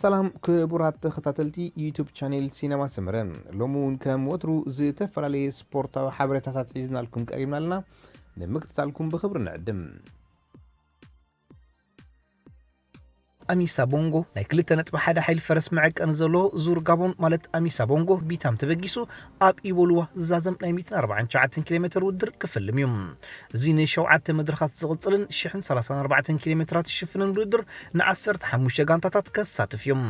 ሰላም ክቡራት ተኸታተልቲ ዩቱብ ቻኔል ሲነማ ሰመረ፣ ሎሚ እውን ከም ወትሩ ዝተፈላለየ ስፖርታዊ ሓበሬታታት ሒዝናልኩም ቀሪብና ኣለና። ንምክትታልኩም ብኽብሪ ንዕድም። ኣሚሳ ቦንጎ ናይ ክልተ ነጥቢ ሓደ ሓይሊ ፈረስ መዐቀኒ ዘለዎ ዙር ጋቦን ማለት ኣሚሳ ቦንጎ ቢታም ተበጊሱ ኣብ ኢቦሉዋ ዝዛዘም ናይ ሚእትን ኣርባዓን ትሽዓተን ኪሎ ሜትር ውድድር ክፍልም እዩ። እዚ ንሸውዓተ መድረኻት ዝቕጽልን ሽሕን ሰላሳን ኣርባዕተን ኪሎ ሜትራት ዝሽፍንን ውድድር ንዓሰርተ ሓሙሽተ ጋንታታት ከሳትፍ እዮም።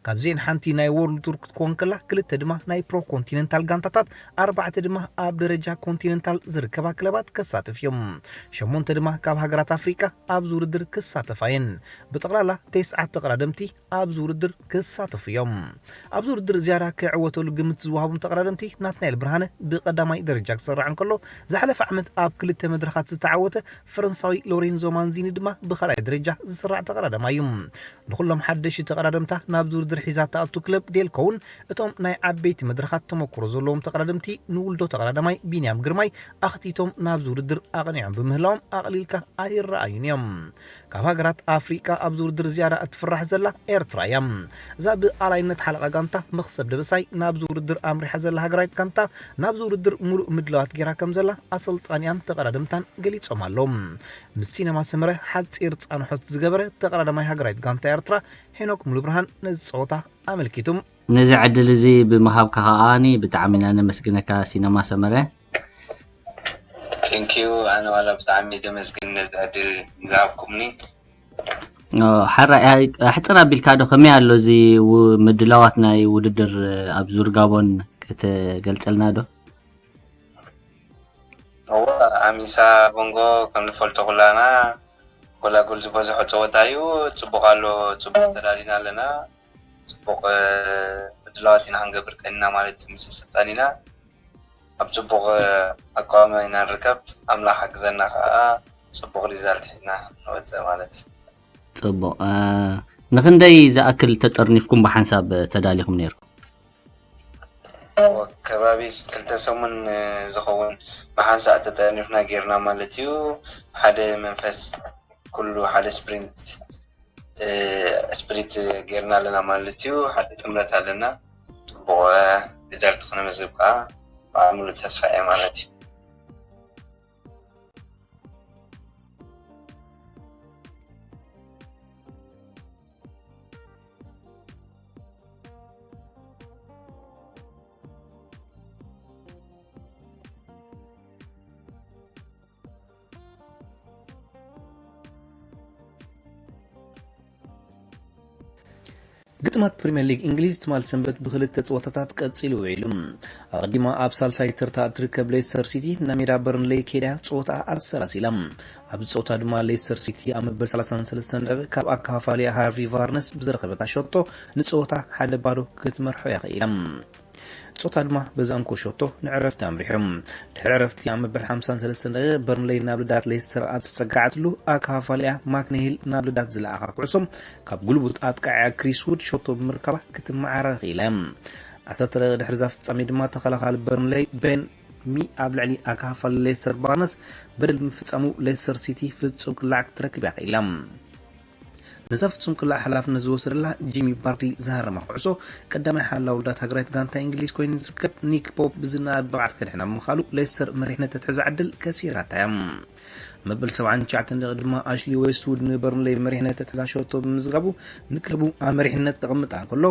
ካብዚአን ሓንቲ ናይ ወርልድ ቱር ክትኮን ከላ ክልተ ድማ ናይ ፕሮ ኮንቲነንታል ጋንታታት ኣርባዕተ ድማ ኣብ ደረጃ ኮንቲነንታል ዝርከባ ክለባት ከሳትፍ እዮም። ሸሞንተ ድማ ካብ ሃገራት ኣፍሪቃ ኣብዚ ውድድር ክሳተፋ እየን። ብጠቕላላ ተስዓተ ተቐዳደምቲ ኣብዚ ውድድር ክሳተፉ እዮም። ኣብዚ ውድድር ዝያዳ ክዕወተሉ ግምት ዝወሃቦም ተቐዳደምቲ ናትናኤል ብርሃነ ብቐዳማይ ደረጃ ክስራዕ እንከሎ፣ ዝሓለፈ ዓመት ኣብ ክልተ መድረኻት ዝተዓወተ ፈረንሳዊ ሎሬንዞ ማንዚኒ ድማ ብኻልኣይ ደረጃ ዝስራዕ ተቐዳዳማይ እዩ። ንኹሎም ሓደሽቲ ተቐዳደምታ ናብዚ ውድድር ሒዛ ትኣቱ ክለብ ዴልኮ እውን እቶም ናይ ዓበይቲ መድረኻት ተመክሮ ዘለዎም ተቐዳደምቲ ንውልዶ ተቐዳዳማይ ቢንያም ግርማይ ኣኽቲቶም ናብዚ ውድድር ኣቕኒዖም ብምህላዎም ኣቕሊልካ ኣይረኣዩን እዮም። ካብ ሃገራት ኣፍሪቃ ኣብዚ ውድድር ዝያዳ እትፍራሕ ዘላ ኤርትራ እያ። እዛ ብኣላይነት ሓለቓ ጋንታ መኽሰብ ደበሳይ ናብዚ ውድድር ኣምሪሓ ዘላ ሃገራዊት ጋንታ ናብዚ ውድድር ሙሉእ ምድላዋት ገይራ ከም ዘላ ኣሰልጣኒኣን ተቐዳደምታን ገሊጾም ኣለዉ። ምስ ሲነማ ሰመረ ሓጺር ጻንሖት ዝገበረ ተቐዳዳማይ ሃገራዊት ጋንታ ኤርትራ ሄኖክ ሙሉብርሃን ነዚ ጸወታ ኣመልኪቱ። ነዚ ዕድል እዚ ብምሃብካ ከኣ ብጣዕሚ ኢና ነመስግነካ ሲነማ ሰመረ። ቴንኪዩ። ኣነ ዋላ ብጣዕሚ ደመስግን ነዚ ዕድል ዝሃብኩምኒ። ኦ፣ ሓራይ ኣይ- ኣሕፅር ኣቢልካ ዶ ከመይ ኣሎ እዚ ው- ምድላዋት ናይ ውድድር ኣብ ዙር ጋቦን ከተገልፀልና ዶ? እወ፣ ኣሚሳ ቦንጎ ከም ንፈልጦ ኩላና ጎላጉል ዝበዝሖ ፀወታ እዩ። ፅቡቕ ኣሎ፣ ፅቡቕ ተዳሊና ኣለና። ፅቡቕ ምድላዋት ኢና ክንገብር ቀኒና ማለት ምስ ኣሰልጣኒና ኣብ ፅቡቕ ኣቃውማ ኢና ንርከብ። ኣምላኽ ሓግዘና ከዓ ፅቡቕ ሪዛልት ሒዝና ንወፅእ ማለት እዩ። ፅቡቕ። ንክንደይ ዝኣክል ተጠርኒፍኩም ብሓንሳብ ተዳሊኹም ነይርኩም? ከባቢ ክልተ ሰሙን ዝኸውን ብሓንሳእ ተጠርኒፍና ጌርና ማለት እዩ። ሓደ መንፈስ ኩሉ ሓደ ስፕሪንት ስፕሊት ጌርና ኣለና ማለት እዩ። ሓደ ጥምረት ኣለና። ፅቡቕ ሪዛልት ክነመዝግብ ከዓ በዓል ሙሉእ ተስፋ እየ ማለት እዩ። ግጥማት ፕሪምየር ሊግ እንግሊዝ ትማል ሰንበት ብክልተ ፀወታታት ቀፂሉ ውዒሉ። ኣቐዲማ ኣብ ሳልሳይ ተርታ እትርከብ ሌስተር ሲቲ ናብ ሜዳ በርንሌይ ከይዳ ፀወታ ኣሰላሲላ። ኣብዚ ፀወታ ድማ ሌስተር ሲቲ ኣብ መበል ሰላሳን ሰለስተን ደቂቕ ካብ ኣካፋሊያ ሃርቪ ቫርነስ ብዝረኸበታ ሸቶ ንፀወታ ሓደ ባዶ ክትመርሖ እያ ክኢላ። ጾታ ድማ በዛ እንኮ ሸቶ ንዕረፍቲ ኣምሪሖም። ድሕሪ ዕረፍቲ ኣብ መበል ሓምሳን ሰለስተን ደቂቕ በርንሌይ ናብ ልዳት ሌስተር ኣብ ዝተጸጋዓትሉ ኣካፋሊያ ማክነሂል ናብ ልዳት ዝለኣኻ ኩዕሶ ካብ ጉልቡት ኣጥቃዒያ ክሪስ ውድ ሸቶ ብምርካባ ክትመዓራረ ክኢላ። ዓሰርተ ደቂቕ ድሕሪ እዛ ፍጻሜ ድማ ተኸላኻሊ በርንሌይ ቤን ሚ ኣብ ልዕሊ ኣካፋሊ ሌስተር ባርነስ በደል ብምፍጻሙ ሌስተር ሲቲ ፍጹም ክላዕ ክትረክብ እያ ክኢላ። ነዛ ፍጹም ክላእ ሓላፍነት ዝወሰደላ ጂሚ ባርዲ ዝሃረማ ኩዕሶ ቀዳማይ ሓላ ውልዳት ሃገራዊት ጋንታ እንግሊዝ ኮይኑ ዝርከብ ኒክ ፖፕ ብዝነኣድ ብቕዓት ከድሕና ብምኻሉ ሌስተር መሪሕነት ተትሕዛ ዕድል ከሲራታ እያ። መበል ሰብዓን ትሽዓተን ደቂቕ ድማ ኣሽሊ ዌስትውድ ንበርንሌይ መሪሕነት ተትሕዛ ሸቶ ብምዝጋቡ ንክለቡ ኣብ መሪሕነት ከቕምጣ እንከሎ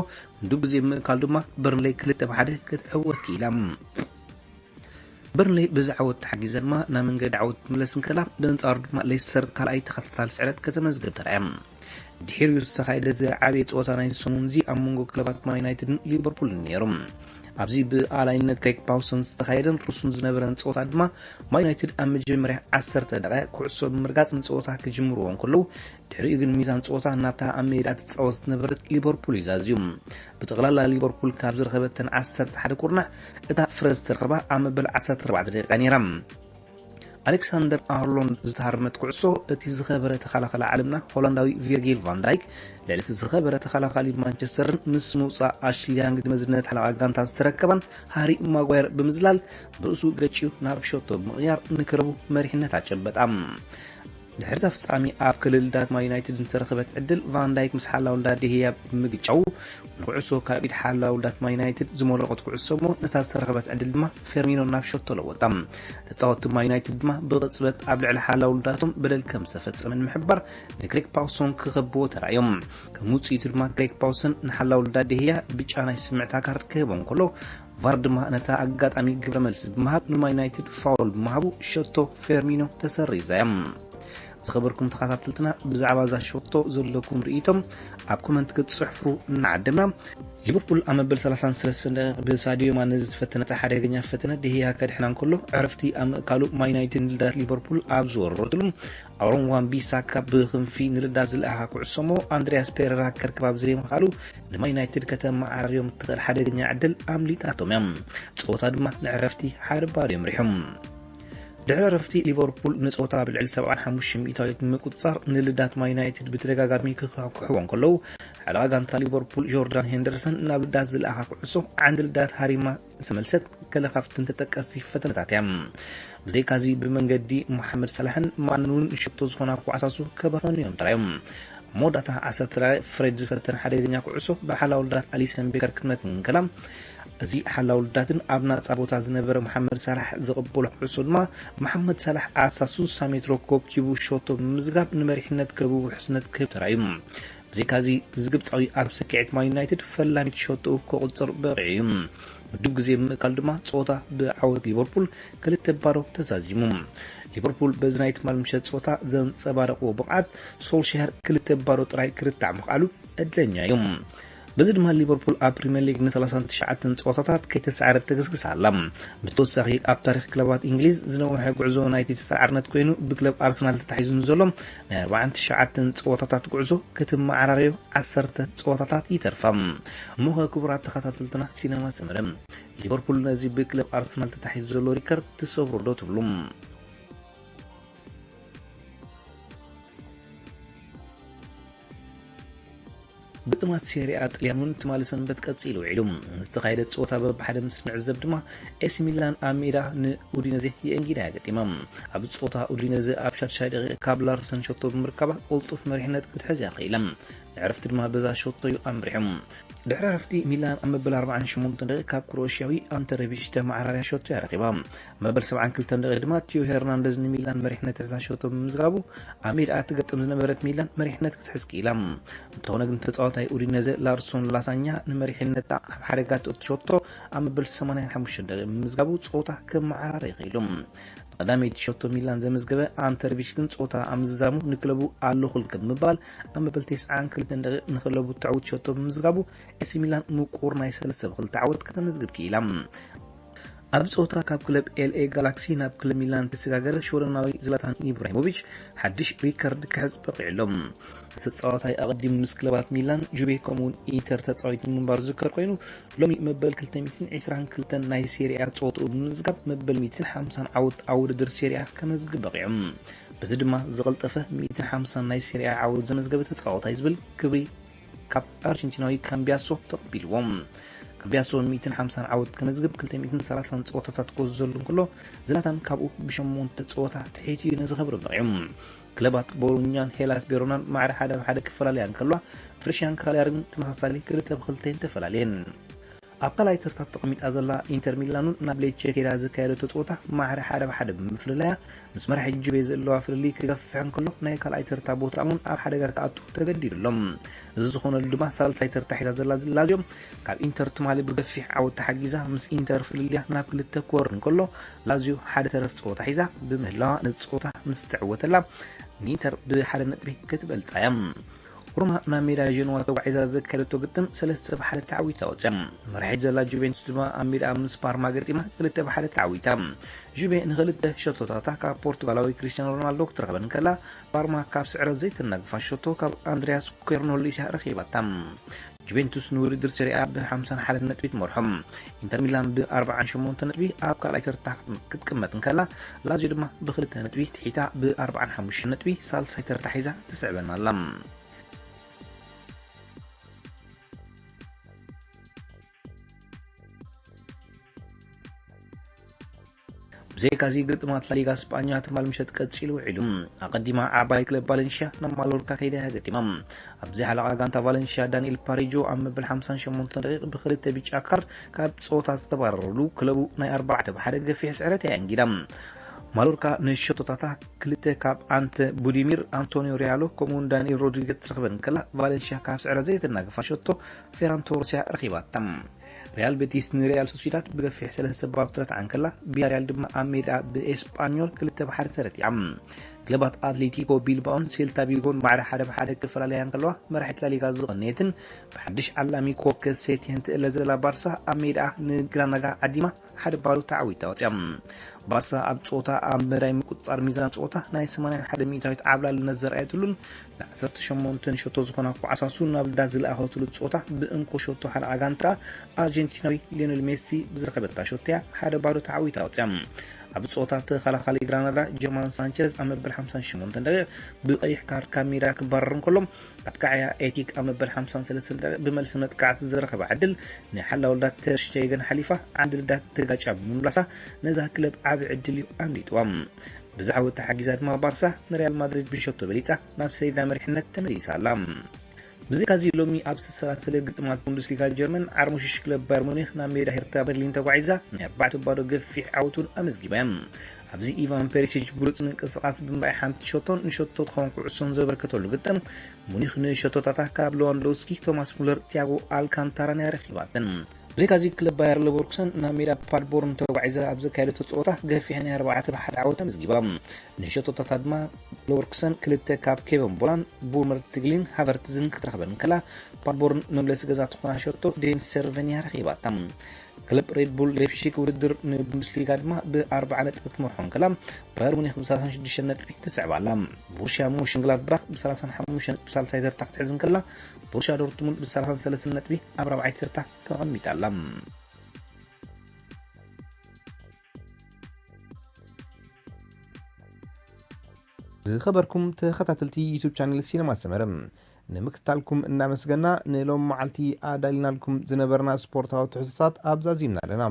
ንዱብ ግዜ ብምእካል ድማ በርንሌይ ክልተ ብሓደ ክትዕወት ክኢላ። በርንሌይ በዚ ዓወት ተሓጊዛ ድማ ናብ መንገዲ ዓወት ክትምለስ እንከላ፣ ብኣንጻሩ ድማ ሌስተር ካልኣይ ተኸታታሊ ስዕረት ከተመዝግብ ተራእያ። ድሒሩ ዝተኻየደ ዝዓበየ ጸወታ ናይዚ ሰሙን እዚ ኣብ መንጎ ክለባት ማን ዩናይትድን ሊቨርፑልን ነይሩ። ኣብዚ ብኣላይነት ክሬግ ፓውሰን ዝተኻየደን ርሱን ዝነበረን ጸወታ ድማ ማን ዩናይትድ ኣብ መጀመርያ ዓሰርተ ደቂቕ ኩዕሶ ብምርጋጽ ንጸወታ ክጅምርዎ እንከለዉ ድሕሪኡ ግን ሚዛን ጸወታ ናብታ ኣብ ሜዳ ትጻወት ዝነበረት ሊቨርፑል እዩ ዛዝዩ። ብጠቕላላ ሊቨርፑል ካብ ዝረኸበተን ዓሰርተ ሓደ ኩርናዕ እታ ፍረ ዝተረኸባ ኣብ መበል ዓሰርተ ኣርባዕተ ደቂቃ ነይራ። ኣሌክሳንደር ኣርሎንድ ዝተሃረመት ኩዕሶ እቲ ዝኸበረ ተኸላኻሊ ዓለምና ሆላንዳዊ ቪርጊል ቫን ዳይክ ልዕሊ እቲ ዝኸበረ ተኸላኻሊ ማንቸስተርን ምስ ምውፃእ ኣሽሊ ያንግ ንመዝነት ሓለቓ ጋንታ ዝተረከባን ሃሪ ማጓየር ብምዝላል ብርእሱ ገጭዩ ናብ ሸቶ ብምቕያር ንክለቡ መሪሕነት ኣጨበጣ። ድሕሪ እዛ ፍጻሜ ኣብ ክልል ልዳት ማን ዩናይትድ ዝተረኸበት ዕድል፣ ቫን ዳይክ ምስ ሓላው ልዳት ደህያ ብምግጫው ንኩዕሶ ካብ ኢድ ሓላው ልዳት ማን ዩናይትድ ዝመረቖት ኩዕሶ እሞ ነታ ዝተረኸበት ዕድል ድማ ፌርሚኖ ናብ ሸቶ ለወጣ። ተጻወትቲ ማን ዩናይትድ ድማ ብቕጽበት ኣብ ልዕሊ ሓላው ልዳቶም በደል ከም ዝተፈጸመ ንምሕባር ንግሬግ ፓውሶን ክኸብዎ ተራእዮም። ከም ውጽኢቱ ድማ ግሬግ ፓውሰን ንሓላው ልዳት ደህያ ብጫ ናይ ስምዕታ ካርድ ክህቦ እንከሎ፣ ቫር ድማ ነታ ኣጋጣሚ ግብረ መልሲ ብምሃብ ንማን ዩናይትድ ፋውል ብምሃቡ ሸቶ ፌርሚኖ ተሰሪዛ እያ። ዝኸበርኩም ተኸታተልትና፣ ብዛዕባ እዛ ሸቶ ዘለኩም ርእይቶም ኣብ ኮመንት ክትጽሕፉ እናዓደምና፣ ሊቨርፑል ኣብ መበል ሰላሳን ሰለስተን ደቂቕ ብሳዲዮ ማነ ዝተፈተነታ ሓደገኛ ፈተነ ደህያ ከድሕና እንከሎ፣ ዕረፍቲ ኣብ ምእካሉ ማን ዩናይትድ ንልዳት ሊቨርፑል ኣብ ዝወረረትሉ፣ ኣሮን ዋን ቢሳካ ብክንፊ ንልዳት ዝለኣኻ ኩዕሶ እሞ ኣንድሪያስ ፔሬራ ከርክብ ኣብ ዘይምኽኣሉ ንማን ዩናይትድ ከተመዓራርዮም እትኽእል ሓደገኛ ዕድል ኣምሊጣቶም እያ። ጸወታ ድማ ንዕረፍቲ ሓደ ባዶ እዮም ሪሖም። ድሕሪ ዕረፍቲ ሊቨርፑል ንጸወታ ብልዕሊ ሰብዓን ሓሙሽተ ሚእታዊት ምቁጽጻር ንልዳት ማን ዩናይትድ ብተደጋጋሚ ክኽሕክሕዎ እንከለዉ፣ ሓለቓ ጋንታ ሊቨርፑል ጆርዳን ሄንደርሰን ናብ ልዳት ዝለኣኻ ኩዕሶ ዓንዲ ልዳት ሃሪማ ዝተመልሰት ገለ ካብተን ተጠቀስቲ ፈተነታት እያ። ብዘይካዚ ብመንገዲ መሓመድ ሳላሕን ማንን እውን ሸቶ ዝኾና ኳዕሳሱ ከባኸኑ እዮም ተራዮም። ኣብ መወዳእታ ዓሰርተ ደቂቕ ፍሬድ ዝፈተነ ሓደገኛ ኩዕሶ ብሓላው ልዳት ኣሊሰን ቤከር ክትመክን እንከላ፣ እዚ ሓላው ልዳትን ኣብ ናጻ ቦታ ዝነበረ መሓመድ ሳላሕ ዘቐበሎ ኩዕሶ ድማ መሓመድ ሳላሕ ዓሰርተ ሱሳ ሜትሮ ኮብኪቡ ሸቶ ብምምዝጋብ ንመሪሕነት ክለቡ ውሕስነት ክህብ ተራእዩ። ብዘይካዚ እዚ ግብጻዊ ኣብ ስክዒት ማን ዩናይትድ ፈላሚት ሸቶኡ ከቑጽር በቒዑ እዩ። ውድብ ግዜ ብምእካል ድማ ጸወታ ብዓወት ሊቨርፑል ክልተ ባዶ ተዛዚሙ። ሊቨርፑል በዚ ናይ ትማል ምሸት ጸወታ ዘንጸባረቕዎ ብቕዓት ሶልሻየር ክልተ ባዶ ጥራይ ክርታዕ ምኽኣሉ ዕድለኛ እዩ። በዚ ድማ ሊቨርፑል ኣብ ፕሪምየር ሊግ ንሰላሳን ትሽዓተን ጸወታታት ከይተሰዓረት ትግስግስ ኣላ። ብተወሳኺ ኣብ ታሪኽ ክለባት እንግሊዝ ዝነውሐ ጉዕዞ ናይቲ ተሰዓርነት ኮይኑ ብክለብ ኣርሰናል ተታሒዙ ንዘሎ ናይ ኣርባዓን ትሽዓተን ጸወታታት ጉዕዞ ክትመዓራረዮ ዓሰርተ ጸወታታት ይተርፋ። እሞኸ ክቡራት ተኸታተልትና ሲነማ ሰመረ፣ ሊቨርፑል ነዚ ብክለብ ኣርሰናል ተታሒዙ ዘሎ ሪከርድ ትሰብሮ ዶ ትብሉ? ግጥማት ሴሪኣ ጥልያን እውን ትማሊ ሰንበት ቀጺሉ ውዒሉ። ዝተኻየደ ጸወታ በብሓደ ምስ ንዕዘብ ድማ ኤሲ ሚላን ኣብ ሜዳ ንኡዲነዜ የእንጊዳ እያ ገጢማ። ኣብ ጸወታ ኡዲነዜ ኣብ ሻድሻይ ደቂቕ ካብ ላርሰን ሸቶ ብምርካባ ቅልጡፍ መሪሕነት ክትሕዝ እያ ኽኢላ። ንዕረፍቲ ድማ በዛ ሸቶ እዩ ኣምሪሑ። ድሕሪ ዕረፍቲ ሚላን ኣብ መበል ኣርባዓን ሸሞንተን ደቂቕ ካብ ክሮኤሽያዊ ኣንተ ሬቢች ተመዓራርያ ሸቶ እያ ረኺባ። መበል ሰብዓን ክልተን ደቂቕ ድማ ቲዮ ሄርናንደዝ ንሚላን መሪሕነት እዛ ሸቶ ብምምዝጋቡ ኣብ ሜዳኣ ትገጥም ዝነበረት ሚላን መሪሕነት ክትሕዝ ክኢላ። እንተኾነ ግን ተጻዋታይ ኡዲነዘ ላርሶን ላሳኛ ንመሪሕነታ ኣብ ሓደጋ ትእቱ ሸቶ ኣብ መበል ሰማንያን ሓሙሽተን ደቂቕ ብምምዝጋቡ ጸወታ ክመዓራረ ይኽኢሉ። ንቐዳመይቲ ሸቶ ሚላን ዘመዝገበ ኣንተርቢች ግን ጸወታ ኣብ ምዝዛሙ ንክለቡ ኣለኹልከ ብምባል ኣብ መበል ተስዓን ክልተን ደቂቕ ንክለቡ ትዕውት ሸቶ ብምምዝጋቡ ኤሲ ሚላን ምቁር ናይ ሰለስተ ብክልተ ዓወት ከተመዝግብ ክኢላ። ኣብ ጸወታ ካብ ክለብ ኤልኤ ጋላክሲ ናብ ክለብ ሚላን ተሰጋገረ ሽወደናዊ ዝላታን ኢብራሂሞቪች ሓድሽ ሪከርድ ክሕዝ በቒዑ ኣሎ። ተጻዋታይ ኣቐዲሙ ምስ ክለባት ሚላን፣ ጁቬ ከምኡውን ኢንተር ተጻዊቱ ምንባሩ ዝዝከር ኮይኑ፣ ሎሚ መበል ክልተ ሚእትን ዕስራን ክልተን ናይ ሴሪኣ ጸወትኡ ብምምዝጋብ መበል ሚእትን ሓምሳን ዓወት ኣብ ውድድር ሴሪኣ ከመዝግብ በቒዑ። በዚ ድማ ዝቐልጠፈ ሚእትን ሓምሳን ናይ ሴሪኣ ዓወት ዘመዝገበ ተጻዋታይ ዝብል ክብሪ ካብ ኣርጀንቲናዊ ካምቢያሶ ተቐቢልዎ። ካምቢያሶ ሚእትን ሓምሳን ዓወት ከመዝግብ ክልተ ሚእትን ሰላሳን ጸወታታት ክወስደሉ እንከሎ፣ ዝላታን ካብኡ ብሸሞንተ ጸወታ ትሒት እዩ ነዚ ክብሪ በቒዑ። ክለባት ቦሎኛን ሄላስ ቬሮናን ማዕረ ሓደ ብሓደ ክፈላለያ እንከለዋ፣ ፍርሽያን ካሊያሪ ግን ተመሳሳሊ ክልተ ብክልተ እየን ተፈላለየን። ኣብ ካልኣይ ተርታ ተቐሚጣ ዘላ ኢንተር ሚላን እውን ናብ ሌቼ ከይዳ ዘካየደቶ ጸወታ ማዕረ ሓደ ብሓደ ብምፍልላያ፣ ምስ መራሒ ጁቬ ዘለዋ ፍልልይ ክገፍሕ እንከሎ፣ ናይ ካልኣይ ተርታ ቦታ እውን ኣብ ሓደጋ ክኣቱ ተገዲዱ ኣሎ። እዚ ዝኾነሉ ድማ ሳልሳይ ተርታ ሒዛ ዘላ ላዚዮ ካብ ኢንተር ትማሊ ብገፊሕ ዓወት ተሓጊዛ ምስ ኢንተር ፍልልያ ናብ ክልተ ክወርድ እንከሎ፣ ላዚዮ ሓደ ተረፍ ጸወታ ሒዛ ብምህላዋ ነዚ ጸወታ ምስ ትዕወተላ ንኢንተር ብሓደ ነጥቢ ክትበልጻ እያ። ሮማ ናብ ሜዳ ጀኖዋ ተጓዒዛ ዘካየደቶ ግጥም ሰለስተ ብሓደ ተዓዊታ ወፅያ። መራሒት ዘላ ጁቬንቱስ ድማ ኣብ ሜዳ ምስ ፓርማ ገጢማ ክልተ ብሓደ ተዓዊታ። ጁቬ ንክልተ ሸቶታታ ካብ ፖርቱጋላዊ ክሪስቲያኖ ሮናልዶ ክትረኽበን ከላ፣ ፓርማ ካብ ስዕረት ዘይተናግፋ ሸቶ ካብ ኣንድሪያስ ኮርኖሊስ እያ ረኺባታ። ጁቬንቱስ ንውድድር ሴሪኣ ብ ሓምሳን ሓደን ነጥቢ ትመርሖ። ኢንተር ሚላን ብ ኣርባዓን ሸሞንተን ነጥቢ ኣብ ካልኣይ ተርታ ክትቅመጥ እንከላ፣ ላዚዮ ድማ ብክልተ ነጥቢ ትሒታ ብ ኣርባዓን ሓሙሽተን ነጥቢ ሳልሳይ ተርታ ሒዛ ትስዕበና ኣላ። ብዘይካዚ ግጥማት ላሊጋ ስጳኛ ትማል ምሸት ቀጺሉ ውዒሉ። ኣቐዲማ ዓባይ ክለብ ቫለንሽያ ናብ ማሎርካ ከይዳ እያ ገጢማ። ኣብዚ ሓለቓ ጋንታ ቫለንሽያ ዳንኤል ፓሬጆ ኣብ መበል ሓምሳን ሸሞንተን ደቂቕ ብክልተ ቢጫ ካርድ ካብ ጸወታ ዝተባረረሉ ክለቡ ናይ ኣርባዕተ ብሓደ ገፊሕ ስዕረት እያ ኣንጊዳ። ማሎርካ ንሸቶታታ ክልተ ካብ ኣንተ ቡዲሚር፣ ኣንቶኒዮ ሪያሎ ከምኡውን ዳንኤል ሮድሪገዝ ትረኽበን ከላ፣ ቫለንሽያ ካብ ስዕረት ዘይተናግፋ ሸቶ ፌራን ቶረስያ ረኺባታ። ሪያል ቤቲስ ንሪያል ሶሲዳድ ብገፊሕ ሰለስተ ባዶ ትረትዓ እንከላ፣ ቪያሪያል ድማ ኣብ ሜዳ ብኤስጳኞል ክልተ ብሓደ ተረቲዓ። ክለባት ኣትሌቲኮ ቢልባኦን ሴልታ ቪጎን ማዕረ ሓደ ብሓደ ክፈላለያ እንከለዋ፣ መራሒት ላሊጋ ዝቐነየትን ብሓድሽ ዓላሚ ኮከ ሴቲየን ትእለ ዘላ ባርሳ ኣብ ሜዳ ንግራናዳ ዓዲማ ሓደ ባዶ ተዓዊታ ወፅያ። ባርሳ ኣብ ጸወታ ኣብ መዳይ ምቁጽጻር ሚዛን ጸወታ ናይ ሰማንያን ሓደ ሚእታዊት ዓብላልነት ዘርኣየትሉን ንዓሰርተ ሸሞንተ ሸቶ ዝኾና ኳዕሳሱ ናብ ልዳ ዝለኣኸትሉ ጸወታ ብእንኮ ሸቶ ሓለቓ ጋንታ ኣርጀንቲናዊ ሊዮኔል ሜሲ ብዝረኸበታ ሸቶ እያ ሓደ ባዶ ተዓዊታ ወፅያ። ኣብ ጸወታ ተኸላኻሊ ግራናዳ ጀርማን ሳንቸዝ ኣብ መበል ሓምሳን ሸሞንተን ደቂቕ ብቐይሕ ካርድ ካብ ሜዳ ክባረር እንከሎ፣ ኣጥቃዕያ ኤቲክ ኣብ መበል ሓምሳን ሰለስተን ደቂቕ ብመልሲ መጥቃዕቲ ዝረኸባ ዕድል ንሓላው ልዳ ተር ሽቴገን ሓሊፋ ዓንዲ ልዳ ተጋጫ ብምምላሳ ነዛ ክለብ ዓቢ ዕድል እዩ ኣምሊጥዋ። ብዝዓወት ተሓጊዛ ድማ ባርሳ ንሪያል ማድሪድ ብሸቶ በሊጻ ናብ ሰሌዳ መሪሕነት ተመሊሳ ኣላ። ብዘይካዚ ሎሚ ኣብ ዝተሰላሰለ ግጥማት ቡንደስሊጋ ጀርመን ዓርሞሽሽ ክለብ ባየር ሙኒክ ናብ ሜዳ ሄርታ በርሊን ተጓዒዛ ናይ ኣርባዕተ ባዶ ገፊሕ ዓወቱን ኣመዝጊባ እያ። ኣብዚ ኢቫን ፔሪሲች ብሉጽ ምንቅስቓስ ብምርኣይ ሓንቲ ሸቶን ንሸቶ ትኸውን ኩዕሶን ዘበርከተሉ ግጥም ሙኒክ ንሸቶታታ ካብ ሌዋንዶውስኪ፣ ቶማስ ሙለር፣ ቲያጎ ኣልካንታራን እያ ረኺባተን። ብዘይካዚ ክለብ ባየር ሌቨርኩሰን ናብ ሜዳ ፓድቦርን ተጓዒዛ ኣብ ዘካየደቶ ጸወታ ገፊሕ ናይ ኣርባዕተ ብሓደ ዓወት ኣመዝጊባ። ንሸቶታታ ድማ ሌቨርኩሰን ክልተ ካብ ኬቨን ቦላን ቡመር ትግሊን ሃቨርትዝን ክትረኽበን ከላ፣ ፓድቦርን መምለሲ ገዛ ትኾና ሸቶ ዴኒስ ሰርቨን እያ ረኺባታ። ክለብ ሬድ ቡል ሌፕሺግ ውድድር ንቡንደስሊጋ ድማ ብኣርባዓ ነጥቢ ክትመርሖ እንከላ፣ ባየር ሙኒክ ብሰላሳን ሽዱሽተን ነጥቢ ትስዕባ ኣላ። ቦሩሽያ ሞንሽንግላድባኽ ብሰላሳን ሓሙሽተን ነጥቢ ሳልሳይ ተርታ ክትሕዝ እንከላ፣ ቦሩሽያ ዶርትሙንድ ብሰላሳን ሰለስተን ነጥቢ ኣብ ራብዓይ ተርታ ተቐሚጣ ኣላ። ዝኸበርኩም ተኸታተልቲ ዩቱብ ቻነል ሲነማ ሰመረ፣ ንምክትታልኩም እናመስገና፣ ንሎም መዓልቲ ኣዳሊናልኩም ዝነበርና ስፖርታዊ ትሕዝቶታት ኣብዛዚምና ኣለና።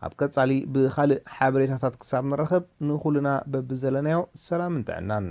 ኣብ ቀጻሊ ብኻልእ ሓበሬታታት ክሳብ ንራኸብ፣ ንኹልና በብዘለናዮ ሰላምን ጥዕናን።